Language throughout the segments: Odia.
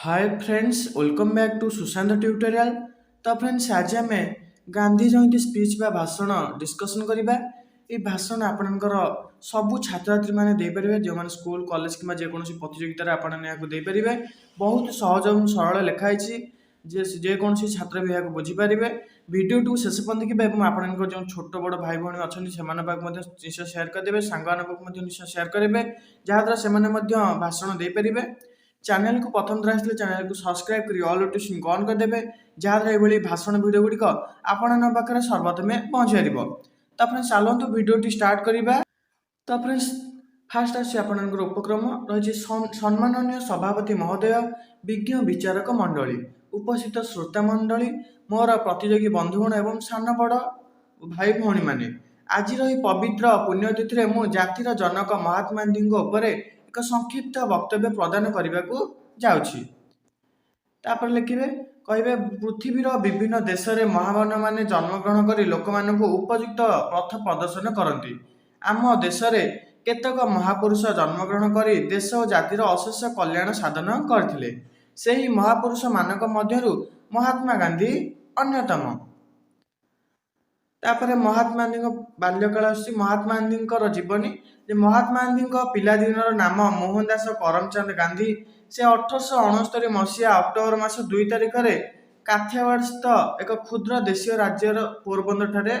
Hi friends, welcome back to Sushant Tutorial. ତ ଫ୍ରେଣ୍ଡସ୍, ଆଜି ଆମେ ଗାନ୍ଧୀ ଜୟନ୍ତୀ ସ୍ପିଚ୍ ବା ଭାଷଣ ଡିସ୍କସନ୍ କରିବା। ଏଇ ଭାଷଣ ଆପଣଙ୍କର ସବୁ ଛାତ୍ରଛାତ୍ରୀମାନେ ଦେଇପାରିବେ, ଯେଉଁମାନେ ସ୍କୁଲ, କଲେଜ କିମ୍ବା ଯେକୌଣସି ପ୍ରତିଯୋଗିତାରେ ଆପଣ ଏହାକୁ ଦେଇପାରିବେ। ବହୁତ ସହଜ ଏବଂ ସରଳ ଲେଖା ହେଇଛି ଯେ ଯେକୌଣସି ଛାତ୍ର ବି ଏହାକୁ ବୁଝିପାରିବେ। ଭିଡ଼ିଓଟିକୁ ଶେଷ ପର୍ଯ୍ୟନ୍ତ ଦେଖିବେ ଏବଂ ଆପଣଙ୍କର ଯେଉଁ ଛୋଟ ବଡ଼ ଭାଇ ଭଉଣୀ ଅଛନ୍ତି, ସେମାନଙ୍କ ପାଖକୁ ମଧ୍ୟ ନିଶ୍ଚୟ ସେୟାର କରିଦେବେ। ସାଙ୍ଗମାନଙ୍କ ପାଖକୁ ମଧ୍ୟ ନିଶ୍ଚୟ ସେୟାର କରିବେ, ଯାହାଦ୍ୱାରା ସେମାନେ ମଧ୍ୟ ଭାଷଣ ଦେଇପାରିବେ। ଚ୍ୟାନେଲକୁ ପ୍ରଥମ ଥର ଆସିଲେ ଚ୍ୟାନେଲକୁ ସବସ୍କ୍ରାଇବ୍ କରି ଅଲ୍ ନୋଟିଫିକେସନ୍ ଅନ୍ କରିଦେବେ, ଯାହାଦ୍ୱାରା ଏଭଳି ଭାଷଣ ଭିଡ଼ିଓ ଗୁଡ଼ିକ ଆପଣଙ୍କ ପାଖରେ ସର୍ବପ୍ରଥମେ ପହଞ୍ଚିପାରିବ। ତାପରେ ଚାଲନ୍ତୁ, ଭିଡ଼ିଓଟି ଷ୍ଟାର୍ଟ କରିବା। ତ ଫ୍ରେଣ୍ଡସ୍, ଫାଷ୍ଟ ଆସୁଛି ଆପଣଙ୍କର ଉପକ୍ରମ ରହିଛି। ସମ୍ମାନନୀୟ ସଭାପତି ମହୋଦୟ, ବିଜ୍ଞ ବିଚାରକ ମଣ୍ଡଳୀ, ଉପସ୍ଥିତ ଶ୍ରୋତା ମଣ୍ଡଳୀ, ମୋର ପ୍ରତିଯୋଗୀ ବନ୍ଧୁଗଣ ଏବଂ ସାନ ବଡ଼ ଭାଇ ଭଉଣୀମାନେ, ଆଜିର ଏହି ପବିତ୍ର ପୁଣ୍ୟତିଥିରେ ମୁଁ ଜାତିର ଜନକ ମହାତ୍ମା ଗାନ୍ଧୀଙ୍କ ଉପରେ ଏକ ସଂକ୍ଷିପ୍ତ ବକ୍ତବ୍ୟ ପ୍ରଦାନ କରିବାକୁ ଯାଉଛି। ତାପରେ ଲେଖିବେ, କହିବେ, ପୃଥିବୀର ବିଭିନ୍ନ ଦେଶରେ ମହାମାନବମାନେ ଜନ୍ମଗ୍ରହଣ କରି ଲୋକମାନଙ୍କୁ ଉପଯୁକ୍ତ ପଥ ପ୍ରଦର୍ଶନ କରନ୍ତି। ଆମ ଦେଶରେ କେତେକ ମହାପୁରୁଷ ଜନ୍ମଗ୍ରହଣ କରି ଦେଶ ଓ ଜାତିର ଅଶେଷ କଲ୍ୟାଣ ସାଧନ କରିଥିଲେ। ସେହି ମହାପୁରୁଷମାନଙ୍କ ମଧ୍ୟରୁ ମହାତ୍ମା ଗାନ୍ଧୀ ଅନ୍ୟତମ। ତାପରେ ମହାତ୍ମା ଗାନ୍ଧୀଙ୍କ ବାଲ୍ୟକାଳ ଆସୁଛି। ମହାତ୍ମା ଗାନ୍ଧୀଙ୍କର ଜୀବନୀ ଯେ ମହାତ୍ମା ଗାନ୍ଧୀଙ୍କ ପିଲାଦିନର ନାମ ମୋହନ ଦାସ କରମଚାନ୍ଦ ଗାନ୍ଧୀ। ସେ 1869 ମସିହା ଅକ୍ଟୋବର ମାସ 2 ତାରିଖରେ କାଥିଆବାଡ଼ସ୍ଥ ଏକ କ୍ଷୁଦ୍ର ଦେଶୀୟ ରାଜ୍ୟର ପୋରବନ୍ଦରଠାରେ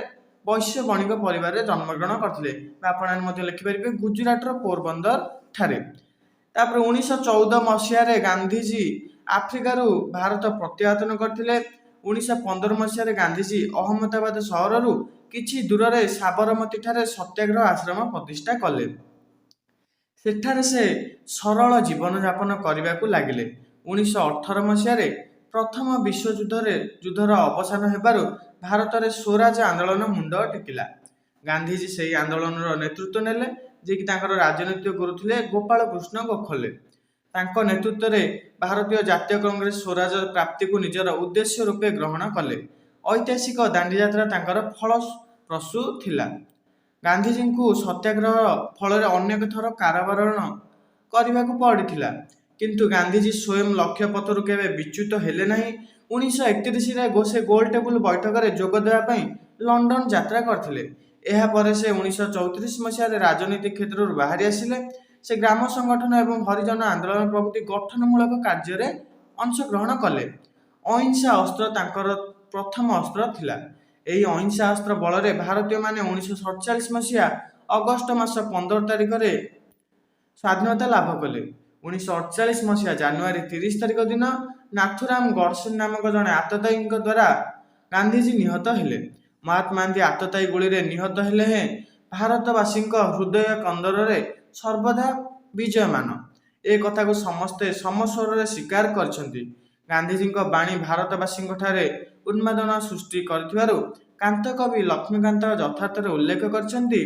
ବୈଶ୍ୟ ବଣିକ ପରିବାରରେ ଜନ୍ମଗ୍ରହଣ କରିଥିଲେ ବା ଆପଣମାନେ ମଧ୍ୟ ଲେଖିପାରିବେ ଗୁଜୁରାଟର ପୋରବନ୍ଦର ଠାରେ। ତାପରେ 1914 ମସିହାରେ ଗାନ୍ଧିଜୀ ଆଫ୍ରିକାରୁ ଭାରତ ପ୍ରତ୍ୟାବର୍ତ୍ତନ କରିଥିଲେ। 1915 ମସିହାରେ ଗାନ୍ଧିଜୀ ଅହମ୍ମଦାବାଦ ସହରରୁ କିଛି ଦୂରରେ ସାବରମତୀ ଠାରେ ସତ୍ୟାଗ୍ରହ ଆଶ୍ରମ ପ୍ରତିଷ୍ଠା କଲେ। ସେଠାରେ ସେ ସରଳ ଜୀବନଯାପନ କରିବାକୁ ଲାଗିଲେ। 1918 ମସିହାରେ ପ୍ରଥମ ବିଶ୍ୱଯୁଦ୍ଧରେ ଯୁଦ୍ଧର ଅବସାନ ହେବାରୁ ଭାରତରେ ସ୍ୱରାଜ ଆନ୍ଦୋଳନ ମୁଣ୍ଡ ଟେକିଲା। ଗାନ୍ଧିଜୀ ସେହି ଆନ୍ଦୋଳନର ନେତୃତ୍ୱ ନେଲେ, ଯିଏକି ତାଙ୍କର ରାଜନୈତିକ ଗୁରୁ ଥିଲେ ଗୋପାଳ କୃଷ୍ଣ ଗୋଖଲେ। ତାଙ୍କ ନେତୃତ୍ୱରେ ଭାରତୀୟ ଜାତୀୟ କଂଗ୍ରେସ ସ୍ୱରାଜ ପ୍ରାପ୍ତିକୁ ନିଜର ଉଦ୍ଦେଶ୍ୟ ରୂପେ ଗ୍ରହଣ କଲେ। ଐତିହାସିକ ଦାଣ୍ଡିଯାତ୍ରା ତାଙ୍କର ଫଳପ୍ରସୂ ଥିଲା। ଗାନ୍ଧିଜୀଙ୍କୁ ସତ୍ୟାଗ୍ରହ ଫଳରେ ଅନେକ ଥର କାରାବରଣ କରିବାକୁ ପଡ଼ିଥିଲା, କିନ୍ତୁ ଗାନ୍ଧିଜୀ ସ୍ୱୟଂ ଲକ୍ଷ୍ୟ ପଥରୁ କେବେ ବିଚ୍ୟୁତ ହେଲେ ନାହିଁ। 1931ରେ ସେ ଗୋଲ ଟେବୁଲ ବୈଠକରେ ଯୋଗ ଦେବା ପାଇଁ ଲଣ୍ଡନ ଯାତ୍ରା କରିଥିଲେ। ଏହାପରେ ସେ 1934 ମସିହାରେ ରାଜନୀତି କ୍ଷେତ୍ରରୁ ବାହାରି ଆସିଲେ। ସେ ଗ୍ରାମ ସଂଗଠନ ଏବଂ ହରିଜନ ଆନ୍ଦୋଳନ ପ୍ରଭୃତି ଗଠନମୂଳକ କାର୍ଯ୍ୟରେ ଅଂଶଗ୍ରହଣ କଲେ। ଅହିଂସା ଅସ୍ତ୍ର ତାଙ୍କର ପ୍ରଥମ ଅସ୍ତ୍ର ଥିଲା। ଏହି ଅହିଂସା ଅସ୍ତ୍ର ବଳରେ ଭାରତୀୟମାନେ 1947 ମସିହା ଅଗଷ୍ଟ ମାସ 15 ତାରିଖରେ ସ୍ୱାଧୀନତା ଲାଭ କଲେ। 1948 ମସିହା ଜାନୁଆରୀ 30 ତାରିଖ ଦିନ ନାଥୁରାମ ଗଡ଼ସେ ନାମକ ଜଣେ ଆତତାୟୀଙ୍କ ଦ୍ୱାରା ଗାନ୍ଧିଜୀ ନିହତ ହେଲେ। ମହାତ୍ମା ଗାନ୍ଧୀ ଆତତାୟୀ ଗୁଳିରେ ନିହତ ହେଲେ ହେଁ ଭାରତବାସୀଙ୍କ ହୃଦୟ କନ୍ଦରରେ ସର୍ବଦା ବିରାଜମାନ। ଏ କଥାକୁ ସମସ୍ତେ ସମସ୍ୱରରେ ସ୍ୱୀକାର କରିଛନ୍ତି। ଗାନ୍ଧିଜୀଙ୍କ ବାଣୀ ଭାରତବାସୀଙ୍କ ଠାରେ ଉନ୍ମାଦନା ସୃଷ୍ଟି କରିଥିବାରୁ କାନ୍ତକବି ଲକ୍ଷ୍ମୀକାନ୍ତ ଯଥାର୍ଥରେ ଉଲ୍ଲେଖ କରିଛନ୍ତି,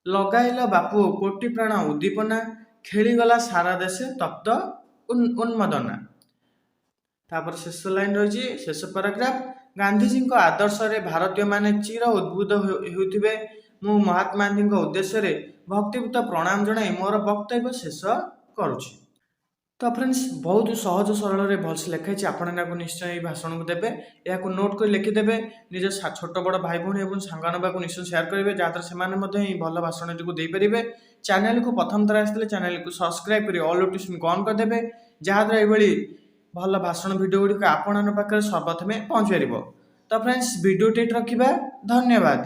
"ଲଗାଇଲ ବାପୁ କୋଟି ପ୍ରାଣ ଉଦ୍ଦୀପନା, ଖେଳିଗଲା ସାରା ଦେଶେ ତପ୍ତ ଉନ୍ମାଦନା।" ତାପରେ ଶେଷ ଲାଇନ ରହିଛି, ଶେଷ ପାରାଗ୍ରାଫ। ଗାନ୍ଧିଜୀଙ୍କ ଆଦର୍ଶରେ ଭାରତୀୟମାନେ ଚିର ଉଦ୍ବୁଦ୍ଧ ହେଉଥିବେ। ମୁଁ ମହାତ୍ମା ଗାନ୍ଧୀଙ୍କ ଉଦ୍ଦେଶ୍ୟରେ ଭକ୍ତିପୂତ ପ୍ରଣାମ ଜଣାଇ ମୋର ବକ୍ତବ୍ୟ ଶେଷ କରୁଛି। ତ ଫ୍ରେଣ୍ଡସ୍, ବହୁତ ସହଜ ସରଳରେ ଭଲସେ ଲେଖା ହେଇଛି। ଆପଣ ଏହାକୁ ନିଶ୍ଚୟ ଏଇ ଭାଷଣକୁ ଦେବେ। ଏହାକୁ ନୋଟ୍ କରି ଲେଖିଦେବେ। ନିଜ ଛୋଟ ବଡ଼ ଭାଇ ଭଉଣୀ ଏବଂ ସାଙ୍ଗମାନଙ୍କ ପାଖକୁ ନିଶ୍ଚୟ ସେୟାର କରିବେ, ଯାହାଦ୍ୱାରା ସେମାନେ ମଧ୍ୟ ଏହି ଭଲ ଭାଷଣଟିକୁ ଦେଇପାରିବେ। ଚ୍ୟାନେଲକୁ ପ୍ରଥମ ଥର ଆସିଥିଲେ ଚ୍ୟାନେଲକୁ ସବସ୍କ୍ରାଇବ୍ କରି ଅଲ୍ ନୋଟିଫିକେସନ୍ ଅନ୍ କରିଦେବେ, ଯାହାଦ୍ୱାରା ଏଇଭଳି ଭଲ ଭାଷଣ ଭିଡ଼ିଓ ଗୁଡ଼ିକ ଆପଣଙ୍କ ପାଖରେ ସର୍ବପ୍ରଥମେ ପହଞ୍ଚିପାରିବ। ତ ଫ୍ରେଣ୍ଡସ୍, ଭିଡ଼ିଓଟି ଏଠି ରଖିବା। ଧନ୍ୟବାଦ।